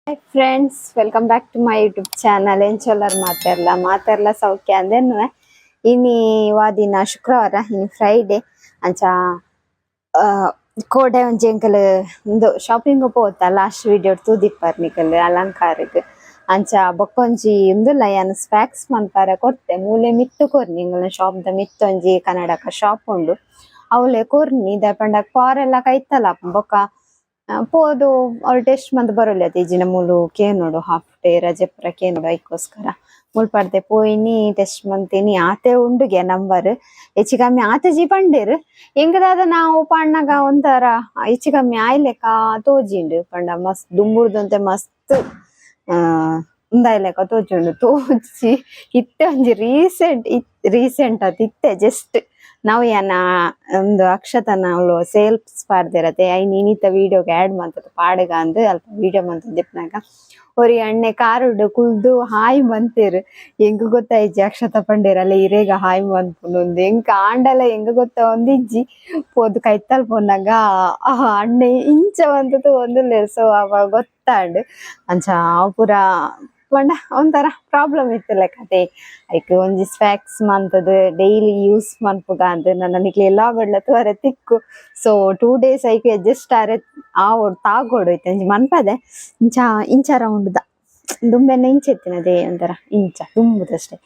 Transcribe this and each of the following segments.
Hi friends, welcome back to my YouTube channel. ಎಂಚೊಲ್ಲರ್ ಮಾತೆರ್ಲ ಮಾತೆರ್ಲ ಸೌಖ್ಯ ಅಂದೆನ್ನುವೆ. ಇನಿ ವಾದಿನ ಶುಕ್ರವಾರ, ಇನಿ ಫ್ರೈಡೆ. ಅಂಚ ಕೋಡೆ ಒಂಜಿ ಎಂಕಲ್ ಉಂದು ಶಾಪಿಂಗ್ ಪೋತ. ಲಾಸ್ಟ್ ವಿಡಿಯೋ ತೂದಿಪ್ಪರ್ ನಿಕಲ್ ಅಲಂಕಾರಗ್. ಅಂಚ ಬೊಕ್ಕೊಂಜಿ ಉಂದುಲ ಯಾನ್ ಸ್ವ್ಯಾಕ್ಸ್ ಮನ್ಪರೆ ಕೊರ್ತೆ. ಮೂಲೆ ಮಿತ್ತ್ ಕೊರ್ನಿ, ಎಂಕಲ್ನ ಶಾಪ್ ದ ಮಿತ್ತ್ ಒಂಜಿ ಕನ್ನಡಕ ಶಾಪ್ ಉಂಡು, ಅವ್ಲೆ ಕೊರ್ನಿ. ದಾಯೆ ಪಂಡ ಕಾರೆಲ್ಲ ಕೈತಲ ಬೊಕ್ಕ ಪೋದು ಅವ್ಳು ಟೆಸ್ಟ್ ಮಂತ್ ಬರೊಲಿ ಅತ್ತ. ಇಜ್ಜಿಂಡ ಮೂಲು ಕೇನೋಡು, ಹಾಫ್ ಡೇ ರಜೆ ಪೂರ ಕೇನೋಡು. ಐಕೋಸ್ಕರ ಮುಲ್ಪರ್ದೆ ಪೋಯಿನಿ, ಟೆಸ್ಟ್ ಮಂತಿನಿ. ಆತೆ ಉಂಡುಗೆ ನಂಬರ್ ಹೆಚ್ಚು ಕಮ್ಮಿ ಆತೆಜಿ ಪಂಡೇರ್. ಎಂಕ್ ದಾದ ನಾವು ಪಣ್ಣಗ ಒಂಥರ ಹೆಚ್ಚು ಕಮ್ಮಿ ಆಯ್ಲೆಕ ತೋಜಿಂಡು. ಪಂಡ ಮಸ್ತ್ ದುಂಬುರ್ದಂತೆ ಮಸ್ತ್ ಉಂದಾಯ್ಲೆಕ ತೋಜುಂಡು. ತೋಜಿ ಇತ್ತೆ ಒಂಜಿ ರೀಸೆಂಟ್ ರೀಸೆಂಟ್ ಅತ್, ಇತ್ತೆ ಜಸ್ಟ್ ನಾವು ಯಾನ ಒಂದು ಅಕ್ಷತನ ಅವ್ಲು ಸೇಲ್ಸ್ ಪಾಡ್ದಿರತೆ, ಐನ್ ಇನಿತ ವಿಡಿಯೋಗೆ ಆಡ್ ಮಂತದ ಪಾಡುಗ ಅಂದ್ ಅಲ್ಪ ವಿಡಿಯೋ ಮಂತೊಂದಿಪ್ಪುನಗ ಒರಿ ಅಣ್ಣೆ ಕಾರುಡು ಕುಲ್ದು ಹಾಯ್ ಮಂತೇರ್. ಎಂಕ್ ಗೊತ್ತಾಯಿಜಿ ಅಕ್ಷತ ಪಂಡೇರ್ ಅಲ್ಲ ಇರೇಗ ಹಾಯ್ ಮನ್ಪುನು. ಎಂಕ್ ಆಂಡಲ ಎಂಕ್ ಗೊತ್ತ ಒಂದಿಜ್ಜಿ. ಪೋದು ಕೈತಲ್ ಪೋನಗ ಆ ಅಣ್ಣೆ ಇಂಚ ಮಂತುದು ಒಂದುಲ್ಲೆರ್. ಸೊ ಅವಾಗ ಗೊತ್ತಾಂಡ್. ಅಂಚ ಅವು ಪೂರ ಪಂಡ ಒಂಥರ ಪ್ರಾಬ್ಲಮ್ ಇತ್ತು ಕತೆ. ಐಕ್ ಒಂಜಿ ಸ್ವ್ಯಾಕ್ಸ್ ಮಂತದ್ ಡೈಲಿ ಯೂಸ್ ಮನ್ಪುಗ ಅಂದ್ ನನ ನಿಕ್ಲೆ ಎಲ್ಲಾ ಗಡ್ಲ ತೂವರೆ ತಿಕ್ಕು. ಸೊ 2 ಡೇಸ್ ಐಕ್ ಅಡ್ಜಸ್ಟ್ ಆರೆ ಆವೊಡು, ತಾಗೋಡು. ಇತ್ತೆ ಒಂಜಿ ಮನ್ಪದೆ ಇಂಚ ಇಂಚ ರೌಂಡ್ ದ. ದುಂಬೆನ್ನ ಇಂಚ ಇತ್ತಿನದೇ, ಒಂಥರ ಇಂಚ ದುಂಬುದಷ್ಟೇ.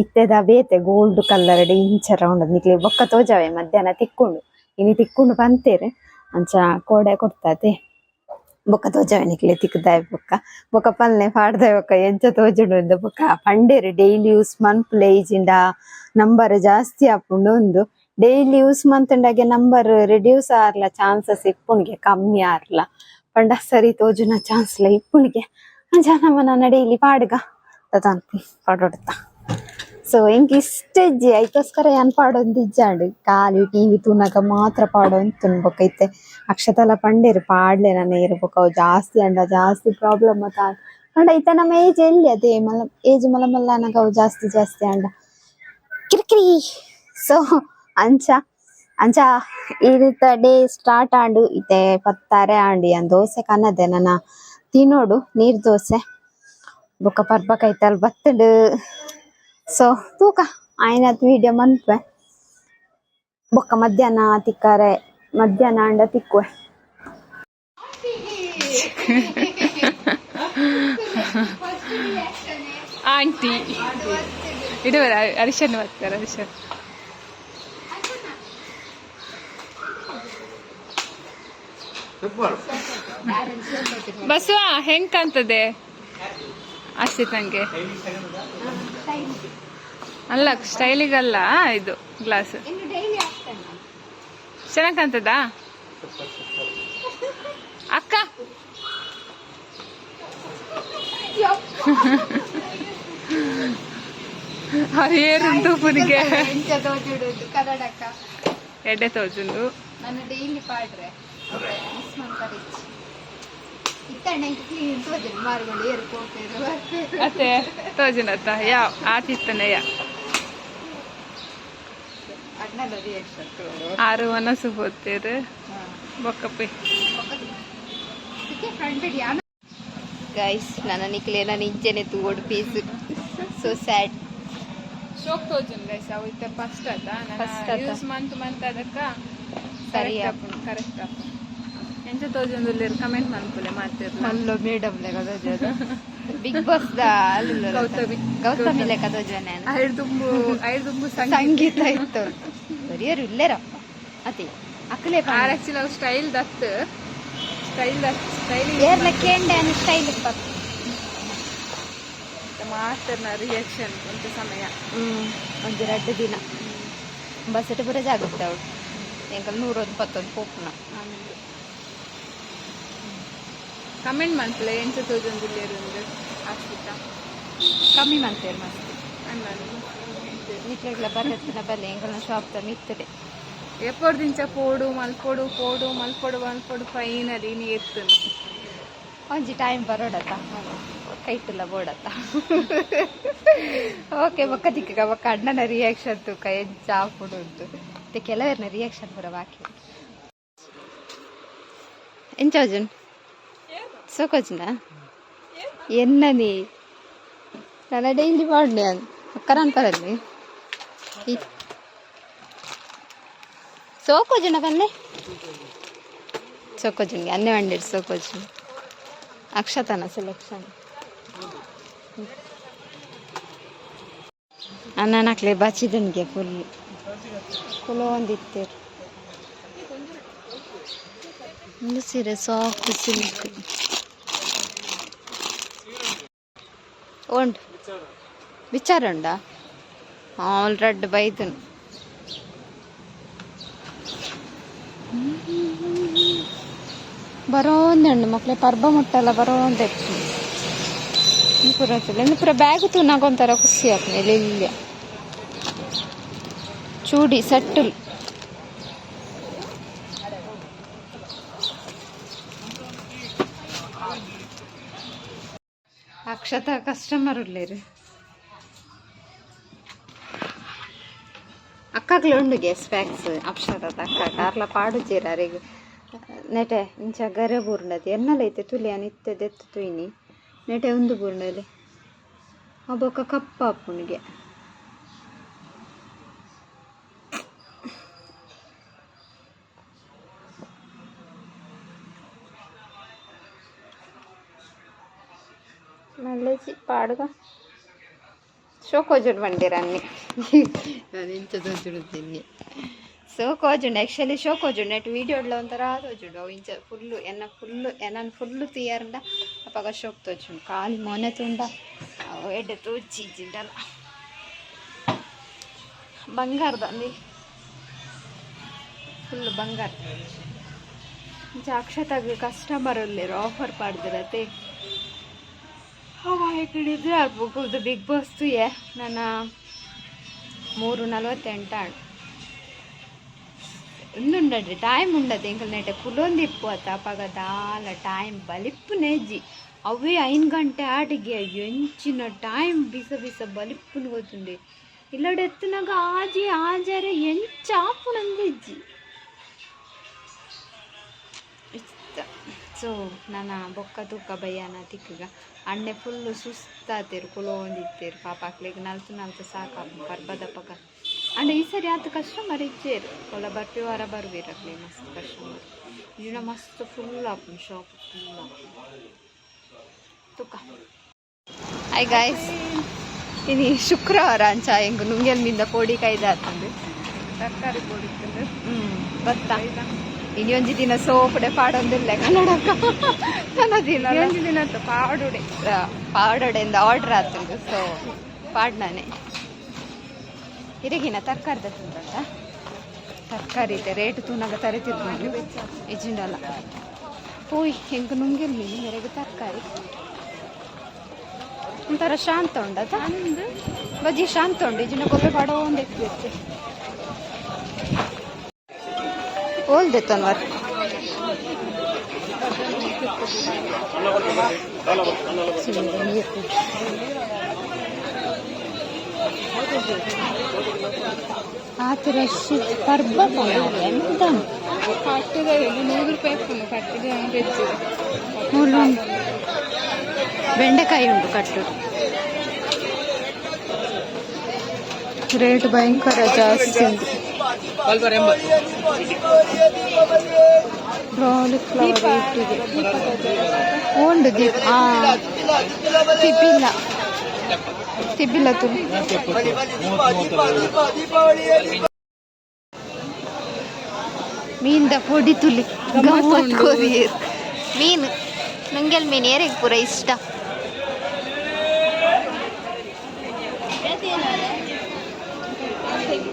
ಇತ್ತೆದ ಬೇತೆ ಗೋಲ್ಡ್ ಕಲರ್ ಇಂಚ ರೌಂಡ್. ನಿಕ್ಲೆ ಬೊಕ್ಕ ತೋಜಾವೆ, ಮಧ್ಯಾಹ್ನ ತಿಕ್ಕುಂಡು, ಇನಿ ತಿಕ್ಕುಂಡು ಪಂತೇರ್. ಅಂಚ ಕೋಡೆ ಕೊಡ್ತಾತೆ, ಬೊಕ್ಕ ತೋಜಾವೆ ನಿಕ್ಲೆ ತಿಕ್ಕುದಾಯ್. ಬೊಕ್ಕ ಬೊಕ್ಕ ಪಲ್ನೆ ಪಾಡ್ದಾಯ್ ಬೊಕ್ಕ ಎಂಚ ತೋಜುಂಡು ಅಂದ್. ಬೊಕ್ಕ ಪಂಡೇರ್ ಡೈಲಿ ಯೂಸ್ ಮನ್ಪುಲೆ, ಇಜಿಂಡ ನಂಬರ್ ಜಾಸ್ತಿ ಆಪುಂಡು. ಉಂದು ಡೈಲಿ ಯೂಸ್ ಮಂತುಂಡಗೆ ನಂಬರ್ ರಿಡ್ಯೂಸ್ ಆರ್ಲ ಚಾನ್ಸಸ್ ಇಪ್ಪುಂಡ್ಗೆ, ಕಮ್ಮಿ ಆರ್ಲ. ಪಂಡ ಸರಿ ತೋಜುನ ಚಾನ್ಸ್ ಲ ಇಪ್ಪುಂಡ್ಗೆ. ಅಂಚ ನಮ ನನ ಡೈಲಿ ಪಾಡುಗ ದಾದ ಪಾಡೊಡ್ತ. ಸೊ ಎಂಕ್ ಇಷ್ಟ ಇಜ್ಜಿ, ಐಕೋಸ್ಕರ ಯಾನ್ ಪಾಡೊಂದು ಇಜ್ಜಾಂಡ್. ಖಾಲಿ ಟಿವಿ ತೂನಗ ಮಾತ್ರ ಪಾಡೊಂದು. ಬೊಕ್ಕ ಇತ್ತೆ ಅಕ್ಷತಲ ಪಂಡೇರ್ ಪಾಡ್ಲೆ ನನ ಇರು, ಬೊಕ್ಕ ಅವು ಜಾಸ್ತಿ ಅಂಡ ಜಾಸ್ತಿ ಪ್ರಾಬ್ಲಮ್ ಅತ. ಪಂಡ ಇತ್ತೆ ನಮ್ಮ ಏಜ್ ಎಲ್ಲಿ ಅದೇ ಮಲ್ಲ ಏಜ್ ಮಲ್ಲ ಮಲ್ಲ ಅನಗ ಅವು ಜಾಸ್ತಿ ಜಾಸ್ತಿ ಅಂಡ ಕಿರಿಕಿರಿ. ಸೊ ಅಂಚ ಅಂಚ ಇನಿತ ಡೇ ಸ್ಟಾರ್ಟ್ ಆಂಡು. ಇತ್ತೆ ಪತ್ತಾರೆ ಆಂಡ್. ಯಾನ್ ದೋಸೆ ಕನದೆ, ನನ ತಿನೋಡು ನೀರ್ ದೋಸೆ. ಬೊಕ್ಕ ಪರ್ಬ ಕೈತಲ್ ಬತ್ತುಂಡು. ಸೊ ತೂಕ ಆಯ್ನತ್ ವಿಡಿಯೋ ಮನ್ಪೆ. ಬೊಕ್ಕ ಮಧ್ಯಾಹ್ನ ತಿಕ್ಕಾರೆ, ಮಧ್ಯಾಹ್ನ ಅಂಡ ತಿಕ್ಕುವೆ. ಆಂಟಿ ಇಡುವರ ಅರಿಶನ್ ಬರ್ತಾರೆ ಅರಿಶನ್. ಬಸವ ಹೆಂಗ್ ಕಾಣ್ತದೆ ಅಷ್ಟೇ ನಂಗೆ ಅಲ್ಲ, ಸ್ಟೈಲಿಗಲ್ಲ ಇದು ಗ್ಲಾಸ್ ಚೆನ್ನಾಗ್ ಕಾಣ್ತದಾ ಅಕ್ಕ? ಅವ್ರು ಏರುಂಟು ಪುನಿಗೆ ಎಡ್ಡೆ ತೋಜುಂಡು. ನಾನು ಡೈಲಿ ಪಾಡ್ರೆ ಮಿಸ್ ಮಾಡ್ತಾರೆ. ಇತ್ತಣ್ಣ ಕ್ಲೀನ್ ತೋಜುಂಡು, ಮಾರ್ಗೊಂಡು ಏರು ಪೋಪೇರು. ಅತ್ತೆ ತೋಜುನತ್ತ ಯಾವ ಆತಿತ್ತನೆಯ. ಅಣ್ಣನ ರಿಯಾಕ್ಷನ್. ಆರು ಮನಸ್ಸು ಪೋತೇರು ಬೊಕ್ಕಪ್ಪಿ. ಗೈಸ್, ನನ್ನ ನಿಕ್ಲೆ ನಾನು ಇಂಚೆನೆ ತೂವೊಡು ಪೀಸ್. ಸೊ ಸ್ಯಾಡ್. ಶೋಕ್ ತೋಜುನ್ ಗೈಸ್, ಅವು ಇತ್ತೆ ಫಸ್ಟ್ ಆತ. First ಆತ. ಯೂಸ್ ಮಂತ್ ಮಂತ್ ಅದಕ್ಕ. ಸರಿ. Correct correct. ಎಂಚ ತೋಜೊಂದುಲ್ಲೆರ್ ಕಮೆಂಟ್ ಮನ್ಪುಲೆ ಮಾತಿರ್ಲ. ಮಲ್ಲೋ ಮೇಡಮ್ ಲೆಕ್ಕ ತೋಜೋದು, ಬಿಗ್ ಬಾಸ್ the ಅಲ್ಲ. ಗೌತಮಿ. ಗೌತಮಿ ಲೆಕ್ಕ ತೋಜನೆ. ಐರ್ದುಂಬು ಐರ್ದುಂಬು ಸಂಗೀತ. ಸಂಗೀತ ಇತ್ತು ಬರಿಯರು ಇಲ್ಲೇರಪ್ಪ ಅದೇ ಅಕ್ಕಲೆ. ಆರ್ ಆಕ್ಚುಲಿ ಅವು ಸ್ಟೈಲ್ ದತ್ ಸ್ಟೈಲ್ ದತ್ ಸ್ಟೈಲ್. ಏರ್ಲ ಕೇಂಡೆ ಸ್ಟೈಲ್. ಮಾತರ್ನ ರಿಯಾಕ್ಷನ್ ಒಂತೆ ಸಮಯ. ಒಂಜಿ ರಡ್ಡ್ ದಿನ ಬಸ್ಸೆಟ್ ಪೂರ ಜಾಗುತ್ತೆ ಅವಳು. ಎಂಕಲ್ ನೂರೊಂದು ಪತ್ತೊಂದು ಪೋಪುನ. ಕಮೆಂಟ್ ಮನ್ಪುಲೆ ಎಂಚ ತೋಜೊಂದುಲ್ಲೆರ್ ಉಂದು ಆಶ್ರಿತ. ಕಮ್ಮಿ ಮಂತೇರು ಮಸ್ತ್. ಅಣ್ಣ. ನಿಕ್ಲೆಗ್ಲ ಬರತ್ತಿನ ಬಲ್ಲೆ, ಎಂಕಲ್ನ ಶಾಪ್ ದ ಮಿತ್ತದೆ. ಎಪ್ಪೊಡ್ದಿಂಚ ಪೋಡು ಮಲ್ಪೊಡು ಪೋಡು ಮಲ್ಪೊಡು ಮಲ್ಪೊಡು, ಫೈನಲಿ ನೀ ಎತ್ತುನು. ಒಂಜಿ ಟೈಮ್ ಬರೋಡತ್ತ, ಕೈಟುಲ್ಲ ಬೋಡತ್ತ. ಓಕೆ, ಬೊಕ್ಕ ತಿಕ್ಕ. ಬೊಕ್ಕ ಅಣ್ಣನ ರಿಯಾಕ್ಷನ್ ತೂಕ ಎಂಚ ಆಪುಂಡು ಉಂಟು. ಮತ್ತೆ ಕೆಲವರ್ನ ರಿಯಾಕ್ಷನ್ ಪೂರ ಬಾಕಿ. ಎಂಚ ಅರ್ಜುನ್, ಸೋಕೋಜುನ? ಎನ್ನನಿ ನನ್ನ ಡೈಲಿ ಮಾಡಿ ಅಕ್ಕರನ್ ಪರಲ್ಲಿ ಸೋಕೋಜುನ ಪನ್ನೆ ಸೋಕೋಜುನ್ಗೆ ಅನ್ನೆ వండిడు ಸೋಕೋಜುನ್ ಅಕ್ಷತನ ಸೆಲೆಕ್ಷನ್ ಅನ್ನ ನಕ್ಲೆ ಬಚ್ಚಿದನ್ಗೆ ಫುಲ್ ಕುಲೊಂದಿತ್ತೇರು. ಒಂದು ಸೀರೆ ಸಾಫ್ಟ್ ಸಿಲ್ಕ್ ಉಂಟು. ವಿಚಾರ ಉಂಡಾ? ಆಲ್ ರೆಡ್ ಬೈದನ್. ಬರೋಂದುಂಡು ಮಕ್ಳೆ ಪರ್ಬ ಮುಟ್ಟಲ್ಲ ಬರೋಂದು. ಪೂರ ಪೂರ ಬ್ಯಾಗ್ ತೂನಾಗ ಒಂಥರ ಖುಷಿ ಆಪ್ನೆ ಇಲ್ಲಿ. ಚೂಡಿ ಸೆಟ್ಟುಲ್. ಅಕ್ಷತ ಕಸ್ಟಮರ್ ಉಲ್ಲೇರು. ಅಕ್ಕಗ್ಲ ಉಂಡು ಗ್ಯಾಸ್ ಫ್ಯಾಕ್ಸ್. ಅಕ್ಷರದ ಅಕ್ಕ ಕಾರ್ಲ ಪಾಡು ಚೀರಾರಿಗೆ ನೆಟೆ ಇಂಚ ಗರೆ ಬೂರ್ಂಡತಿ ಎನ್ನಲ ಐತೆ ತುಲಿ ಇತ್ತೆ ದೆತ್ತು ತುಯ್ನಿ. ನೆಟೆ ಒಂದು ಬೂರ್ಂಡಲಿ ಬೊಕ್ಕ ಕಪ್ಪ ಆಪುಂಡಿಗೆ. ಮಲ್ಲೇಜಿ ಪಾಡುಗ ಶೋಕೋಜುಡ್ ಬಂದಿರ ಅನ್ನಿ. ನಾನು ಇಂಚ ತೋಜುಡುತ್ತೀನಿ. ಸೋಕೋಜುಂಡು ಆ್ಯಕ್ಚುಲಿ ಶೋಕೋಜುಂಡು. ನೆಟ್ ವೀಡಿಯೋಡ್ಲ ಒಂಥರ ತೋಜುಂಡು. ಅವು ಇಂಚ ಫುಲ್ಲು ಎನ್ನ ಫುಲ್ಲು ಎನ್ನನ್ ಫುಲ್ಲು తీಯರ್ಂಡ ಅಪಗ ಶೋಕ್ ತೋಜುಂಡು. ಖಾಲಿ ಮೊನೆ ತುಂಡ ಅವು ಎಡ್ಡೆ ತೋಜಿಜಿಂಡಲ್ಲ. ಬಂಗಾರದ ಅಂದಿ, ಫುಲ್ ಬಂಗಾರ. ಇಂಚ ಅಕ್ಷತಾಗ ಕಸ್ಟಮರ್ ಉಲ್ಲೇರು, ಆಫರ್ ಪಾಡ್ದಿರತ್ತೆ. ಅವ ಈ ಕಡೆ ಇದ್ರೆ ಆಗ್ಬೇಕು. ಬಿಗ್ ಬಾಸ್ ತುಯೆ ನನ್ನ 3:48 ಆಂಡ್. ಉಂದುಂಡಡ್ರಿ ಟೈಮ್ ಉಂಡತೆ. ಎಂಕಲ್ ನೆಟೆ ಕುಲೊಂದು ಇಪ್ಪು ಅತ್ತ. ಅಪಗ ದಾಲ ಟೈಮ್ ಬಲಿಪ್ಪು ನೆಜ್ಜಿ. ಅವೇ 5 ಗಂಟೆ ಆಟಿಗೆ ಎಂಚಿನ ಟೈಮ್ ಬಿಸ ಬಿಸ ಬಲಿಪ್ಪುನು ಗೊತ್ತುಂಡೆ. ಇಲ್ಲಡೆ ಎತ್ತುನಾಗ ಆಜಿ ಆಜರೆ ಎಂಚ ಆಪುನಂದಿಜ್ಜಿ. ಇಷ್ಟ. ಸೊ ನನ್ನ ಬೊಕ್ಕ ತೂಕ ಬಯ್ಯಾನ ತಿಕ್ಕಗ ಅಣ್ಣೆ ಫುಲ್ಲು ಸುಸ್ತಾತೇರು, ಕುಲೋಂದಿತ್ತೇರು. ಪಾಪ ಅಕ್ಲೆಗ್ ನಲ್ತು ನಲ್ತು ಸಾಕಾಪುಂಡು ಪರ್ಬದಪಗ. ಅಂಡ ಈ ಸರಿ ಆತ್ ಕಸ್ಟಮರ್ ಇಜ್ಜೇರು. ಕೊಲ ಬರ್ಪಿ ವಾರ ಬರ್ವೀರ್ ಅಕ್ಲೆ ಮಸ್ತ್ ಕಸ್ಟಮರ್. ಇಜ್ಜಿಂಡ ಮಸ್ತ್ ಫುಲ್ ಆಪುಂಡು, ಶಾಪ್ ಫುಲ್ ಆಪುಂಡು. ತುಕ. ಹಾಯ್ ಗಾಯ್ಸ್, ಇನಿ ಶುಕ್ರವಾರ. ಅಂಚ ಎಂಕ್ ನುಂಗೆಲ್ ಮಿಂದ ಪೋಡಿ ಕೈದಾತಂದು. ತರಕಾರಿ ಪೊಡಿ. ಬತ್ತ ಇನಿ ಒಂಜಿ ದಿನ ಸೋಪುಡೆ ಪಾಡೊಂದಿಲ್ಲ ಕನ್ನಡಕ ಕನ್ನಡ ದಿನ. ಒಂಜಿ ದಿನ ಪಾಡುಡೆ. ಪಾಡೋಡೆಂದ ಆರ್ಡರ್ ಆತುಂಡು. ಸೊ ಪಾಡ್ನಾನೆ ಇರಗಿನ ತರಕಾರಿ ತತ್ತುಂಟ. ತರಕಾರಿ ಇದೆ ರೇಟ್ ತೂನಾಗ ತರೆ ತಿರ್ಕೊಂಡು ಇಜ್ಜಿಂಡಲ್ಲ. ಪೋಯ್ ಎಂಕ್ ನುಂಗೆಲ್ ಮೀನು ಮೇರೆಗೆ ತರಕಾರಿ. ಒಂಥರ ಶಾಂತ ಉಂಡತ, ಬಜ್ಜಿ ಶಾಂತ ಉಂಡು. ಇಜ್ಜಿಂಡ ಗೊಬ್ಬೆ ಪಾಡೋ ಒಂದು ಎಕ್ಕಿರುತ್ತೆ. ಓಲ್ದೆತ್ತನ್ ವರ್. ಆತ ರಶ್ ಪರ್ಬ ಎಂತ. ಕಟ್ಟಿದ 100 ರೂಪಾಯಿ ಇಪ್ಪುಂಡು ಕಟ್ಟಿದ ಹೆಚ್ಚು. ಮೂಲು ಬೆಂಡೆಕಾಯಿ ಉಂಟು. ಕಟ್ಟು ರೇಟ್ ಭಯಂಕರ ಜಾಸ್ತಿ ಉಂಟು. ಕಾಲಿಫ್ಲವರ್ 80ಗೆ ಉಂಡು. ದೀಪ ತಿಬ್ಬಿಲ್ಲ, ತಿಬ್ಬಿಲ್ಲ ತುಳಿ. ಮೀನ್ದ ಪೊಡಿ ತುಲಿ. ಗಮ್ಮತ್ ಕೊರಿಯರ್. ಮೀನು ನುಂಗೆಲ್ ಮೀನು ಏರೆಗ್ ಪೂರ ಇಷ್ಟ.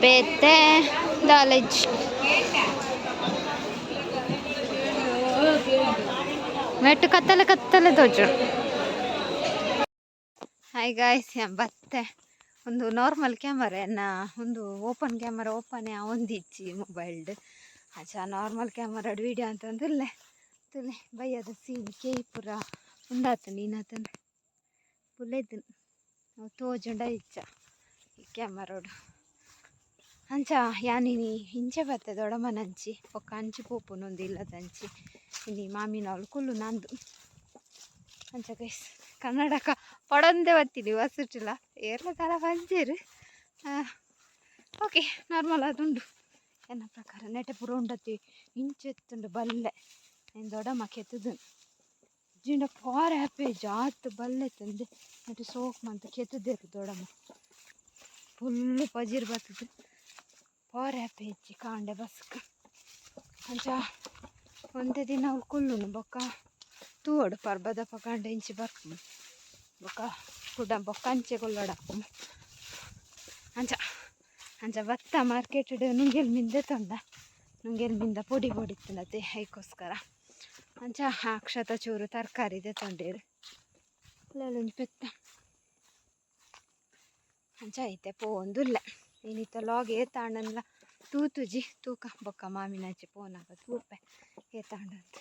ಬೇತೆ ದಾಲೇಜ್ ಮೆಟ್ಟು ಕತ್ತಲೆ ಕತ್ತಲೆ ತೋಜು. ಹಾಯ್ ಗಾಯ್ಸ್, ಬತ್ತೆ. ಒಂದು ನಾರ್ಮಲ್ ಕ್ಯಾಮರಾ ಎನ್ನ ಒಂದು ಓಪನ್ ಕ್ಯಾಮರಾ ಓಪನ್ ಒಂದಿಚ್ಚಿ ಮೊಬೈಲ್ಡ್. ಅಚ್ಚ ನಾರ್ಮಲ್ ಕ್ಯಾಮರಾ ವೀಡಿಯೋ ಅಂತಂದಿಲ್ಲೆ. ತುಲೆ ಬಯ್ಯದ ಸೀನ್ ಕೇಪುರ ಉಂಡಾತ ನೀನಾತನ ಪುಲೆದನ್ ಅವು ತೋಜುಂಡ ಇಚ್ಚ ಈ ಕ್ಯಾಮರೋಡು. ಅಂಚ ಯಾನಿನಿ ಇಂಚೆ ಬತ್ತೆ ದೊಡಮನಂಚಿ ಬೊಕ್ಕ ಅಂಚಿ ಪೋಪುನೊಂದು ಇಲ್ಲದಂಚಿ. ಇನಿ ಮಾಮಿನವ್ಲು ಕುಲ್ಲು ನಂದು. ಅಂಚ ಗೈಸ್. ಕನ್ನಡಕ ಪಡೊಂದೇ ಬತ್ತಿನಿ ಬಸ್ಸುಟ್ಟಿಲ್ಲ ಏರ್ಲ ತಲ ಪಂಚೇರು. ಓಕೆ, ನಾರ್ಮಲ್ ಆದುಂಡು ಎನ್ನ ಪ್ರಕಾರ. ನೆಟೆ ಪೂರ ಉಂಡತಿ ಇಂಚೆತ್ತುಂಡು ಬಲ್ಲೆ ಏನು ದೊಡ್ಡಮ್ಮ ಕೆತ್ತದು ಜಿಂಡ ಪಾರ್ ಹ್ಯಾಪಿ ಜಾತ್ ಬಲ್ಲೆ ತಂದೆ ನೆಟೆ ಸೋಕ್ ಮಂತ ಕೆತ್ತದೇರು ದೊಡ್ಡಮ್ಮ. ಫುಲ್ಲು ಪಜಿರ್ ಬತ್ತದು, ಪಾರ್ ಹ್ಯಾಪಿ ಹೆಚ್ಚಿ ಕಾಂಡೆ ಬಸ್ಕ್. ಅಂಚ ಒಂತೆ ದಿನ ಅವ್ಲು ಕುಲ್ಲುನು, ಬೊಕ್ಕ ತೂವೊಡು. ಪರ್ಬದಪ್ಪ ಕಾಂಡೆ ಇಂಚಿ ಬರ್ಪುನು, ಬೊಕ್ಕ ಕುಡ ಬೊಕ್ಕ ಅಂಚೆ ಕುಲ್ಲೊಡಪ್ಪುನು. ಅಂಚ ಅಂಚ ಬತ್ತ ಮಾರ್ಕೆಟ್ ನುಂಗೆಲ್ ಮಿಂದೆ ತೊಂಡ, ನುಂಗೆಲ್ ಮಿಂದ ಪೊಡಿ ಪೊಡಿತ್ತುಂಡತೆ, ಐಕೋಸ್ಕರ. ಅಂಚ ಅಕ್ಷತ ಚೂರು ತರಕಾರಿ ದೆತೊಂಡೇರು ಒಂಜಿ ಪೆತ್ತ. ಅಂಚ ಐತೆ ಪೋವೊಂದುಲ್ಲೆ. ಇನಿತ ಲಾಗ್ ಏತಾಂಡನ್ಲ ತೂತುಜಿ, ತೂಕ ಬೊಕ್ಕ ಮಾಮಿನಂಚೆ ಪೋನಾಗ ತೂಪೆ ಏತಾಂಡಂತ.